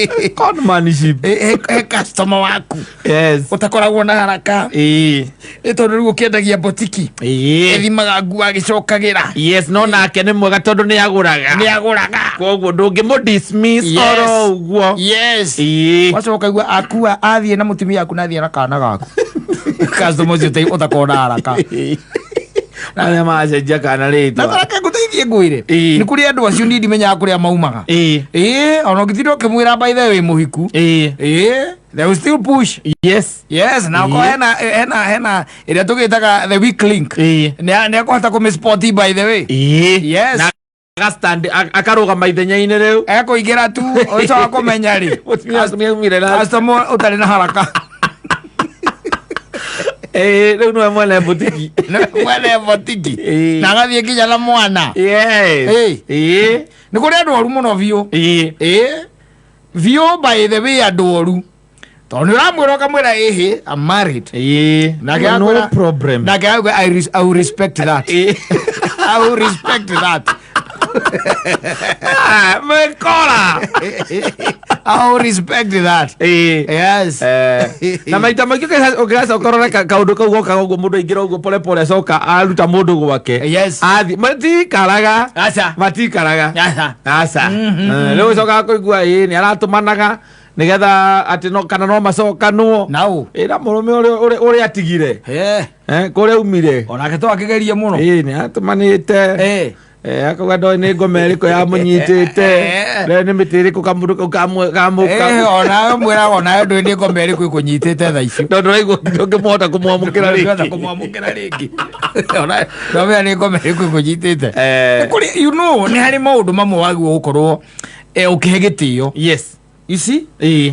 Conmanship. He customer waku Yes. ũtakoragwo na haraka. Nĩ tondũ rĩu ũkĩendagia botiki, ĩthimaga nguo agĩcokagĩra. Yes, no nake nĩ mwega tondũ nĩ agũraga. Nĩ agũraga. Koguo ndũngĩmũ dismiss oro ũguo. Wacoka igua akua athiĩ na mũtumia aku na athiĩ na kana gaku, customer ũcio ũtakoragwo na haraka. Arĩa macenjia kana Na rĩtwa. tareke ngũteithie ngwĩre, nĩ kũrĩ andũ acio niĩ ndimenyaga kũrĩa maumaga. Ona ũngĩtinda ũkĩmwĩra, "By the way, mũhiku," they will still push. Yes, na okorwo hena ĩrĩa tũgĩtaga the weak link, nĩ akũhota kũmĩ by the way. Na agastand, akarũgama ithenya-inĩ rĩu. Ekũingĩra tu ũcoka kũmenya rĩ. Mũtumia waku nĩaumire na Customer ũtarĩ na haraka. Rĩu nĩwe mwene butiki. Nĩwe mwene botiki. Na agathiĩ nginya na mwana. Nĩ kũrĩ andũ oru mũno biũ. Biũ, by the way, andũ oru, tondũ nĩ ũramwĩra ũkamwĩra, "Ĩhĩ, I'm married." Nake No problem. Nake akwĩra, "I will respect that. I will respect that." Ah, mekora. "I will respect that." Yes. Na maita maingĩ ũngĩgacoka ũrore kaũndũ kau gokaga ũguo, mũndũ aingĩra ũguo pole pole, acoka aruta mũndũ gwake. Athi matikaraga. Aca. Matikaraga. Aca. Aca. Rĩu ũcokaga kũigua ĩ nĩ aratũmanaga nĩgetha atĩ no kana no macokanwo. Nau. Ĩra mũrũme ũrĩa atigire. Kũrĩa umire. Onake to akĩgerie mũno. Ĩ nĩ atũmanĩte. Akauga ndoĩ nĩ ngoma ĩrĩkũ yamũnyitĩte. Rĩu nĩ mĩtĩ ĩrĩkũ kamũndũ kau Onawe mwĩraga onawe ndũĩ nĩ ngoma ĩrĩkũ ĩkũnyitĩte thaa icio. Tondũ ũraigua ndũngĩmũhota kũmwamũkĩra Ndũngĩhota rĩngĩ. kũmwamũkĩra rĩngĩ. Ona ndamenya nĩ ngoma ĩrĩkũ ĩkũnyitĩte. Nĩ kũrĩ nĩ harĩ maũndũ mamwe wagĩrĩirwo gũkorwo ũkĩhe gĩtĩo. You see,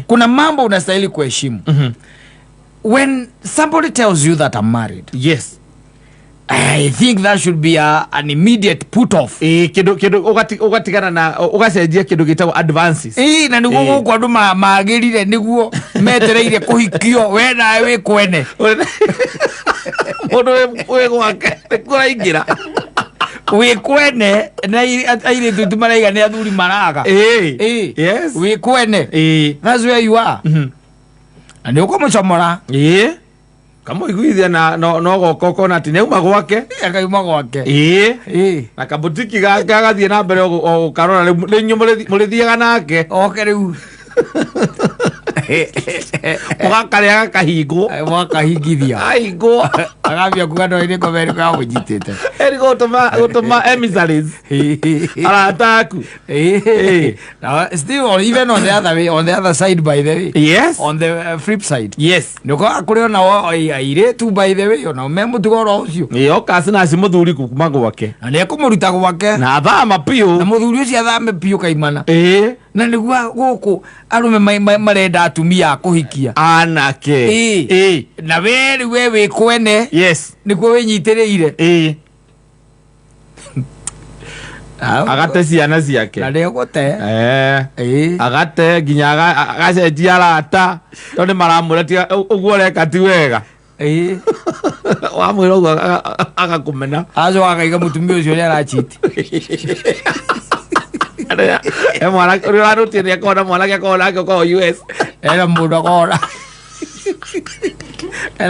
kuna mambo unastahili kuheshimu. When somebody tells you that, "I'm married," I think that should be an immediate put off. Ĩĩ, kĩndũ ũgatigana na ũgacenjia kĩndũ gĩtagwo advances. Ĩĩ, na nĩguo gũkũ andũ magĩrire nĩguo metereire kũhikio, we nawe wĩ kwene. Mũndũ wĩ gwake nĩkuo ũraingĩra. Wĩ kwene na airĩtu tu maraiga nĩ athuri maraga. Wĩ kwene. That's where you are. Na nĩ ũkũmũcomora. Ĩĩ, kamũiguithia na no goka ũkona atĩ nĩauma gwake. Akauma gwake. Na kabutiki gake agathiĩ na mbere o gũkarora rĩu rĩu inyuĩ mũrĩthiaga nake. Oke rĩu. Mũgakarĩa gakahingwo. Mwakahingithia. Ahingwo. Agambia kuga no nĩ ngoma ĩrĩkũ yamũnyitĩte. Eri gũtũma emissaries, arata aku. Now, still on, even on the other way, on the other side, by the way, on the flip side, nĩ ũkoraga kũrĩ ona airĩtu, by the way, ona me mũtugo oro ũcio. Ĩĩ, oka cinaci mũthuri kuma gwake. Na nĩ ekũmũruta gwake. Na athama Na biũ. Mũthuri ũcio athame biũ kaimana. Na nĩguo gũkũ arũme marenda atumia a kũhikia. Anake. Na we rĩu we wĩ kwene. Nĩkuo wĩnyitĩrĩire. Agate ciana ciake. Na nĩegũte. Agate nginya agacenjia arata tondũ nĩ maramwĩra tiga ũguo ũreka ti wega. Wamwĩra ũguo agakũmena. Acoka akaiga mũtumia ũcio nĩ arachiti. He mwanake ũrĩa ũrarutie nĩ akoragwo na mwanake akoragwo nake ũkoragwo US. Ena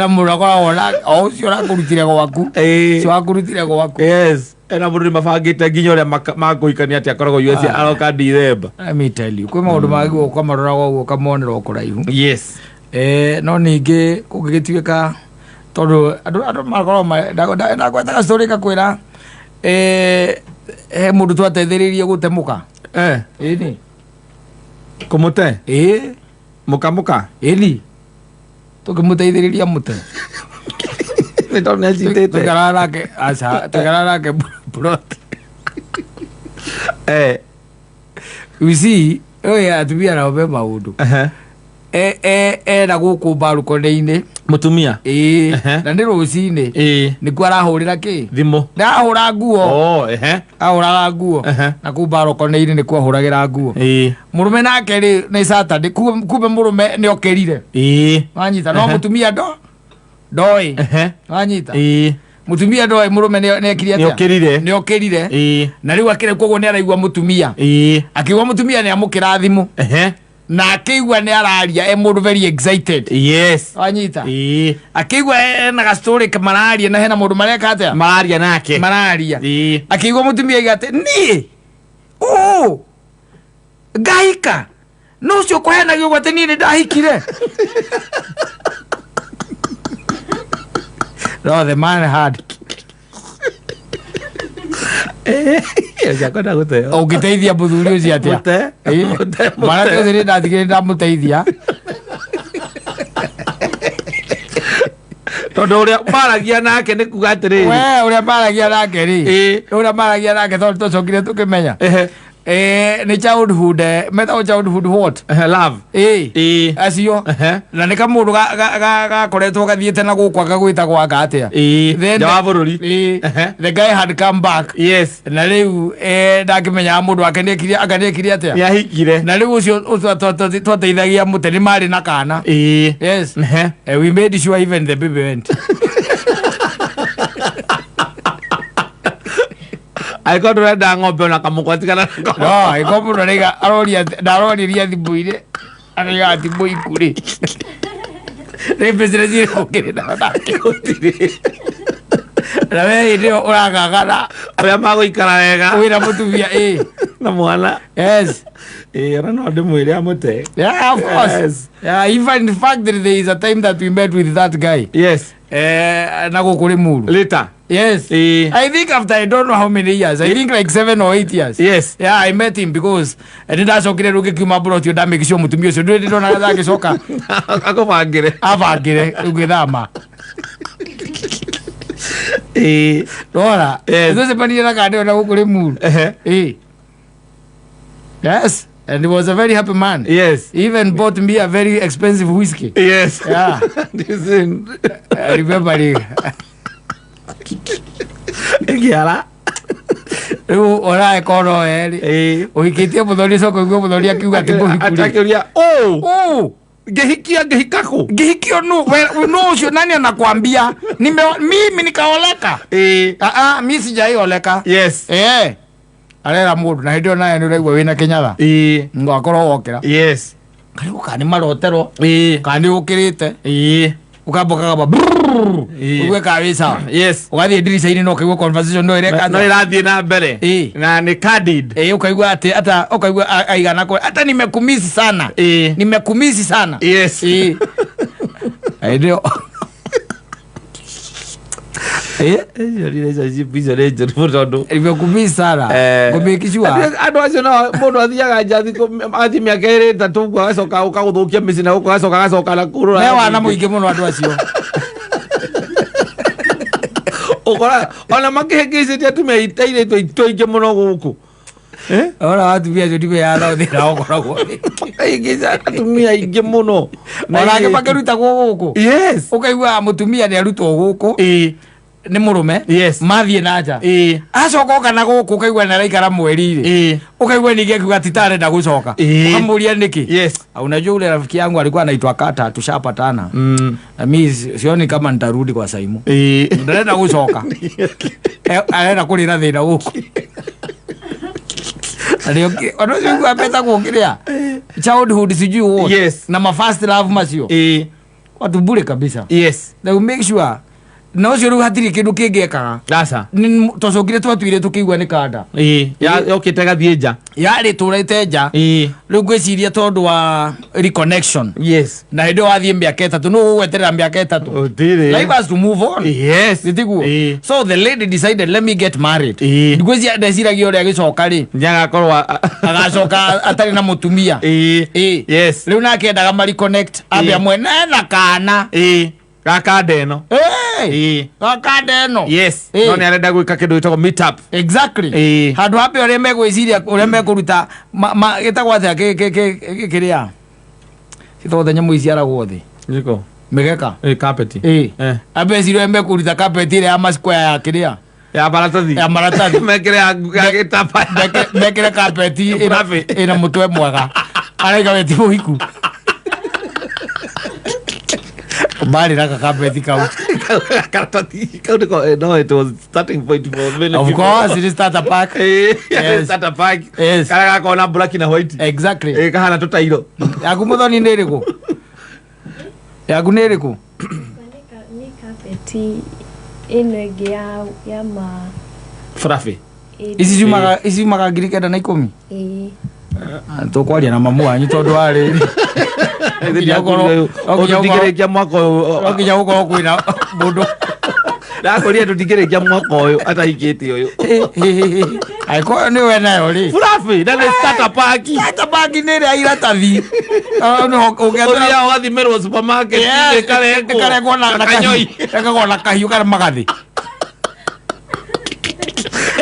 mũndũ akoragwo na o ũcio ũrakũrutire gwaku. Ũcio wakũrutire gwaku. Yes, ena mũndũ nĩ mabangĩte nginya ũrĩa makũhikania atĩ akoragwo US, aroka December. Let me tell you, kwĩ maũndũ mangĩ ũkamaroraga ũguo ũkamonera o kũraihu. No ningĩ kũngĩgĩtuĩka tondũ andũ makoragwo ndagwetaga story ngakwĩra, he mũndũ twateithĩrĩirie gũtemũka. Ĩni. Kũmũte? Ĩĩ. Mũkamũka? Ĩni, tũkĩmũteithĩrĩria mũte. Nĩ tondũ nĩ acitĩte. Tũikaraga nake, aca, tũikaraga nake plot. You see, oye atumia nao me maũndũ. Ena gũkũ mbarukonĩ-inĩ. Mũtumia? Ĩĩ. Na nĩ rũcinĩ. Nĩkuo arahũrĩra kĩ. Thimũ. Ndahũra nguo. Oh, ehe. Ahũraga nguo. Na kũu mbarukonĩ-inĩ nĩkuo ahũragĩra nguo. Mũrũme nake rĩ nĩ Saturday, kumbe mũrũme nĩ okĩrire. Wanyita? No mũtumia ndoĩ. Wanyita? Mũtumia ndoĩ mũrũme nĩ ekire atĩa. Nĩokĩrire. Nĩ okĩrire. Na rĩu akĩrĩ koguo nĩ araigua mũtumia. Akĩigua mũtumia nĩ amũkĩra thimũ. Na akĩigua nĩ araria e mũndũ very excited. Yes. Wanyita? Ĩĩ. Akĩigua ena gastori mararia na hena mũndũ mareka atĩa? Mararia nake. Mararia. Ĩĩ. Akĩigua mũtumia aiga atĩ niĩ ũ ngahika no ũcio kũheanagio ũguo atĩ niĩ nĩ ndahikire. No the man had Ciakwenda gũteo. Ũngĩteithia mũthuri ũcio atĩa? Mũte. Ĩĩ. Mũte, mũte. Mwanake ũcio nĩ ndatigire ndamũteithia. Tondũ ũrĩa maragia nake nĩ kuga atĩrĩrĩ. We ũrĩa maragia nake rĩ. Ĩĩ. Ũrĩa maragia nake tondũ twacokire tũkĩmenya. Ehe. Nĩ childhood metagwo childhood what? Ehe, love. Ĩĩ. Ĩĩ. Acio. Ehe. Na nĩ kamũndũ gakoretwo gathiĩte na gũkũ agagwĩtagwo anga atĩa. Ĩĩ. Then Nja wa bũrũri. Ĩĩ. Ehe. The guy had come back. Yes. Na rĩu ndakĩmenyaga mũndũ wake nĩekire anga nĩekire atĩa. Nĩ ahikire. Na rĩu ũcio ũcio twateithagia mũte nĩ marĩ na kana. Ĩĩ. Yes. Ehe. We made sure even the baby went. Angĩkorwo ndũrenda ng'ombe ona kamũkwa tigana nako. No, iko mũndũ araiga aroria ndaroriria thimũ-inĩ araiga ati mũiku rĩ. Nĩ business irĩkũ ũkĩrĩ nayo nake? Gũtirĩ. Na we hĩndĩ ĩyo ũragagara Ũrĩa magũikara wega. wĩna mũtumia ĩ. Na mwana. Yes. Ĩĩ, ona no ndĩmwĩre amũte. Yeah, of course. Yes. Yeah, even in fact there is a time that we met with that guy. Yes. Na gũkũ Limuru. Later. Yes. Ĩĩ. I think after I don't know how many years. I think like 7 or 8 years. Yes. Yeah, I met him because nĩ ndacokire rĩu ngĩkiuma mburoti ndamake sure mũtumia ũcio ndũrĩ ndĩronaga agĩcoka Akũbangĩre. abangĩre rĩu ngĩthama. Ĩĩ. Ndora. Yes. Tũcemanirie na kandĩ ona gũkũ Limuru. Ehe. Ĩĩ. Yes. And he was a very happy man. Yes. He even bought me a very expensive whiskey. Yes. Yeah. Listen. I remember it. Ĩkĩara. Rĩu ũraeka oro erĩ. Ĩĩ. Ũhikĩtie mũthoni coka ũigue mũthoni akiuga atĩ mũhiku rĩ. Akĩũria, "Ũ, Ũ, ngĩhikia ngĩhika kũ?" ngĩhikio nũ? Nũ ũcio nani anakwambia? Mimi nikaoleka. Ĩĩ. Ah ah, mi sijaioleka. Yes. Eh. Arera mũndũ na hĩndĩ ĩyo nawe nĩ ũraigua wĩna kĩnyatha. Ĩĩ. Ngakorwo wokĩra. Yes. Karĩu kana nĩ marotero Ĩĩ. kana nĩ ũkĩrĩte. Ĩĩ. Ũkamba ũkagamba Ĩĩ. ũigue kana wĩ sawa. Yes. Ũgathiĩ ndirica-inĩ no ũkaigua conversation no ĩreka No atĩa. ĩrathiĩ na mbere. Ĩĩ. Na nĩ candid. Eh, ukaigua ati hata ukaigua aigana kwa hata nimekumisi sana. Ĩĩ. Nimekumisi sana. Yes. Eh. Ndio. Eh, Icio relationship icio nĩ njũru mũno tondũ nimekumisi sana. Ngũmake sure. Andũ acio no mũndũ athiaga nja thikũ agathiĩ mĩaka ĩrĩ ĩtatũ ũguo agacoka ũka gũthũkia mĩciĩ na gũkũ agacoka agacoka na kũrũra. Me wana mũingĩ mũno andũ acio. Ũkora ona makĩhĩngĩcĩte atumia airĩtu aitũ aingĩ mũno gũkũ. Eh? Ora atumia acio ndimeyaga nao thĩna ũkoragwo. Makahĩngĩca atumia aingĩ mũno. Na Ona angĩ airĩtu. makĩrutagwo gũkũ. Yes. Ũkaigua mũtumia nĩ arutwo gũkũ Ĩĩ. nĩ mũrũme. Yes. Mathiĩ na nja. Ĩĩ. Acoka oka na gũkũ ũkaigua nĩ araikara mweri rĩ. Ĩĩ. Ukaigua ningĩ akiuga ati tarenda gũcoka. Ĩĩ. Ũkamũria nĩkĩ? Yes. Unajua ule rafiki yangu alikuwa anaitwa Kata, tushapatana. Na mimi sioni kama nitarudi kwa Saimu. Ĩĩ. Ndarenda gũcoka. Arenda kũrĩra thĩna gũkũ. Ona ũcio ũiguaga metagwo kĩrĩa? Childhood sijui what. Yes. Na ma first love macio. Ĩĩ. Watu bure kabisa. Yes. They will make sure na ũcio rĩu hatirĩ kĩndũ kĩngĩ ekaga. Aca. Twacokire twatuire tũkĩigua nĩ kanda. Ĩĩ. Yokĩte gathiĩ nja. Yarĩ tũrĩte nja. Ĩĩ. Rĩu ngwĩciria tondũ wa reconnection. Yes. Na hĩndĩ ĩyo wathiĩ mĩaka ĩtatũ nũ ũgweterera mĩaka ĩtatũ. Gũtirĩ. Life has to move on. Yes. Nĩtiguo? Ĩĩ. So the lady decided, let me get married. Ĩĩ. Ngwĩciria ndeciragia ũrĩa agĩcoka rĩ Nĩagakorwo agacoka atarĩ na mũtumia. Ĩĩ. Ĩĩ. Yes. Rĩu nake endaga ma reconnect ambe Ĩĩ. amwe na kana. Ĩĩ. Gaka ndeno. Ĩĩ. Ĩĩ. Gaka ndeno. Yes. Ĩĩ. No nĩarenda gwĩka kĩndũ gĩtagwo meet up. Exactly. Ĩĩ. Handũ hambe ũrĩa megwĩciria ũrĩa mekũruta gĩtagwo atĩa kĩrĩa gĩtagwo nyamũ iciaragwo thĩ Nĩkũ? mĩgeka. Ĩĩ, carpet. Ĩĩ. Eh. Ambe eciria ũrĩa mekũruta carpet ĩrĩa ya masquare ya kĩrĩa Ya maratathi. ya maratathi. Mekĩre ya gĩtambaya. Mekĩre carpet Fluffy. ĩna mũtwe mwega araiga we ti mũhiku. Marĩ na gakabeti kau. Karatathi kau nĩko, no, it was starting point for many Of people. course, it is starter pack. Yes. Starter pack. Yes. Karĩa gakoragwo na black na white. Exactly. Kahana tũtairo. Yaku Muthoni nĩ ĩrĩkũ? Yaku nĩ ĩrĩkũ? Nĩ kapeti ĩno ĩngĩ ya ma Fluffy. Ici ciumaga, ici ciumaga 9,010. Ĩĩ. Tũkwaria na mamu wanyu tondũ warĩ Tũtingĩrĩkia mwaka ũyũ. No nginya gũkorwo kwĩna mũndũ. Ndakũria tũtingĩrĩkia mwaka ũyũ atahikĩte ũyũ. Angĩkorwo nĩ we nayo rĩ. Fluffy na nĩ starter pack. Starter pack nĩ ĩrĩa iratathi. Ũthiaga ũgathimĩrwo supermarket ĩkarengwo. Ĩkarengwo na kanyoi. Ĩkarengwo na kahiũ kana magathĩ.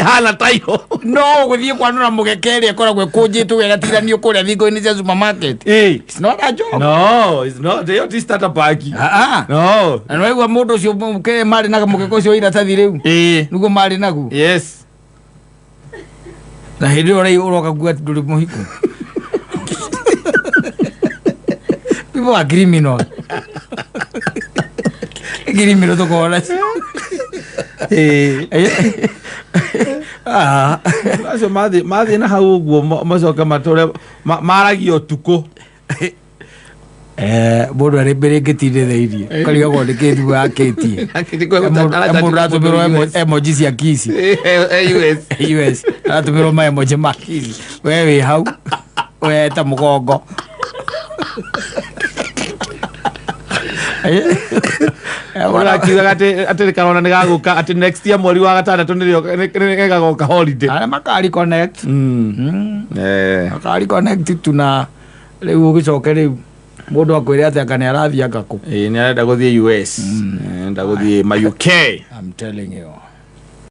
Hana tairo. No ũgũthiĩ kwanũra mũgeka ĩrĩa ĩkoragwo ĩkũnjĩtwo ĩgatiganio kũrĩa thingo-inĩ cia supermarket. It's not a joke. No, it's not. Ĩyo ti starter pack. Ah, ah. No. Na nĩwaigua mũndũ ũcio kĩrĩa marĩ na mũgeka ũcio wa iratathi rĩu. Nĩguo marĩ naguo. Yes. Na hĩndĩ ĩyo ũrĩa ũroka kuga atĩ ndũrĩ mũhiku. People are criminal. Criminal tũkoragwo nacio. Ah. Acio mathiĩ na hau ũguo macoke matũre maragia ũtukũ. Mũndũ arĩ mbere ngĩtindĩthĩirie karigagwo nĩ kĩ thimũ yakĩtie. Mũndũ aratũmĩrwo emoji cia kici. US. US aratũmĩrwo ma emoji ma kici, we wĩ hau weta mũgongo. Mũndũ akiugaga atĩ karona nĩ gagũka atĩ next year mweri wa gatandatũ nĩrĩo nĩ gagoka holiday. Arĩa makari connect. Makari connect tu na rĩu ũgĩcoke rĩu mũndũ akwĩre atĩ anga nĩ arathiĩ anga kũ. Ĩĩ, nĩ arenda gũthiĩ US. Arenda gũthiĩ ma UK. I'm telling you.